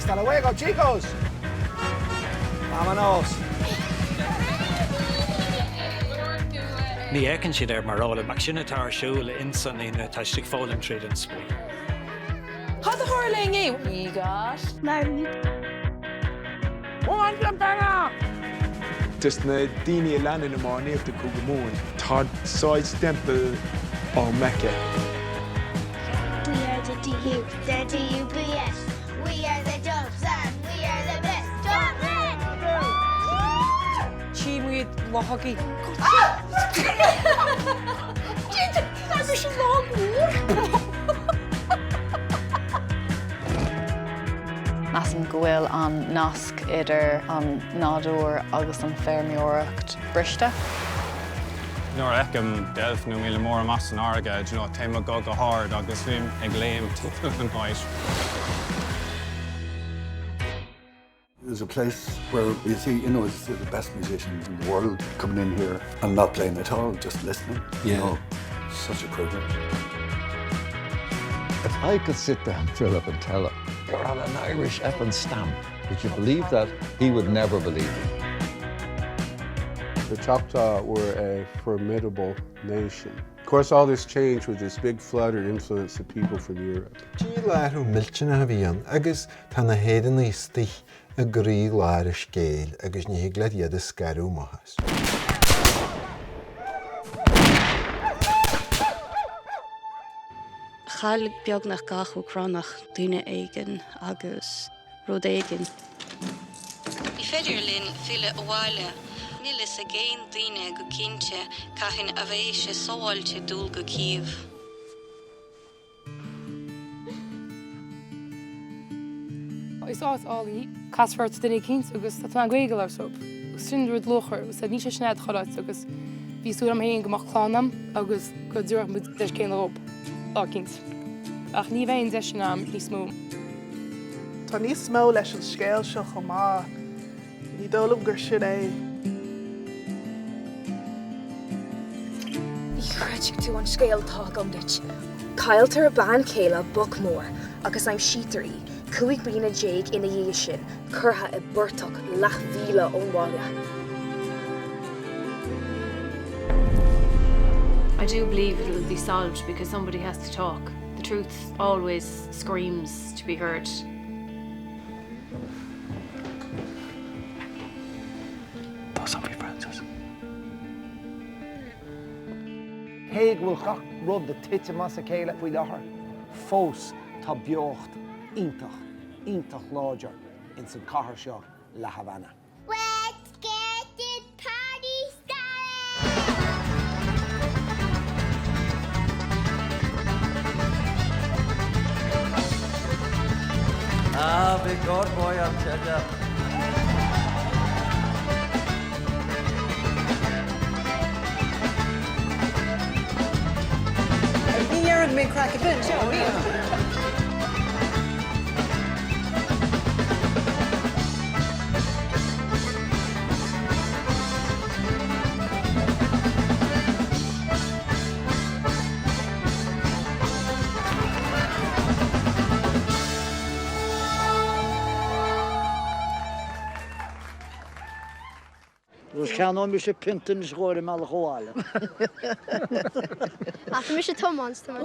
Hasta luego, chicos! Vámonos! Ní fhéachann siad air mar fhoghlaim, ach sin atá ar siúl insan naíonra, tá siad ag foghlaim tríd an spraoi. Cad a tharla inné? You got. Dos na daoine a leanann iománaíocht i gCúige Mumhan, tá saghas dtemple á Mecca. We are the DU, the DUBS. We are the Dubs and we are the best. Dublin! Tchí muid luchógaí. Tá mise lá mór! Measaim go bhfuil an nasc idir an nádúr agus an feirmeoireacht briste. Nuair a fheicim deilf nó míle mór amach san fharraige, do you know, téann mo ghuth go hard agus bím ag léim timpeall an áit. There's a place where you see, you know, it's the best musicians in the world coming in here and not playing at all, just listening. Yeah. You know, such a privilege. If I could sit down Philip and tell him, you're on an Irish effing stamp, would you believe that? He would never believe it. The Choctaw were a formidable nation. Of course, all this changed with this big flood or influence of people from Europe. Dílárú millteanach a bhí ann agus tá na hÉireannaigh istigh i gcroí-lár an scéil agus ní thig leat iad a scaradh amach as. Chaill beagnach gach Úcránach duine éigin agus rud éigin. Ní féidir linn filleadh abhaile. Níl fhios ag aon duine go cinnte cathain a bheidh sé sábháilte dul go Cív. Is áit álainn í. Casfar ort duine eicínt agus tá tú in ann Gaeilge a labhairt leo. Agus sin rud luachmhar agus níl sé sin a'd chuile áit agus bhí súil a'm féin go mbeadh clann a'm agus go dtabharfadh muid deis céanna dhób lá eicínt. Ach ní bheidh an deis sin a'm níos mó. Tá níos mó leis an scéal seo chomh maith. Ní dóigh liom gur sin é. Ní chreidfidh tú an scéal atá agam duit. Cailltear bean chéile boc mór agus aimsítear í, 15 bliana ina dhiaidh sin, curtha i bportach leathmhíle ón bhaile. I do believe it will be solved because somebody has to talk. The truth always screams to be heard. Tá san faoi Francis. Cé go bhfuil gach rud ag titim as a chéile faoi láthair, fós tá beocht iontach, iontach láidir ins an chathair seo, La Habana. Let's get this party started! Ah, bhí God boy an teideal. Ní dhéarfaidh mé craic ar bith anseo, bíonn. Agus ceannóidh mise pionta anois dhó ar an mbealach abhaile. Ach tá mise ag tiomáint, tá mé.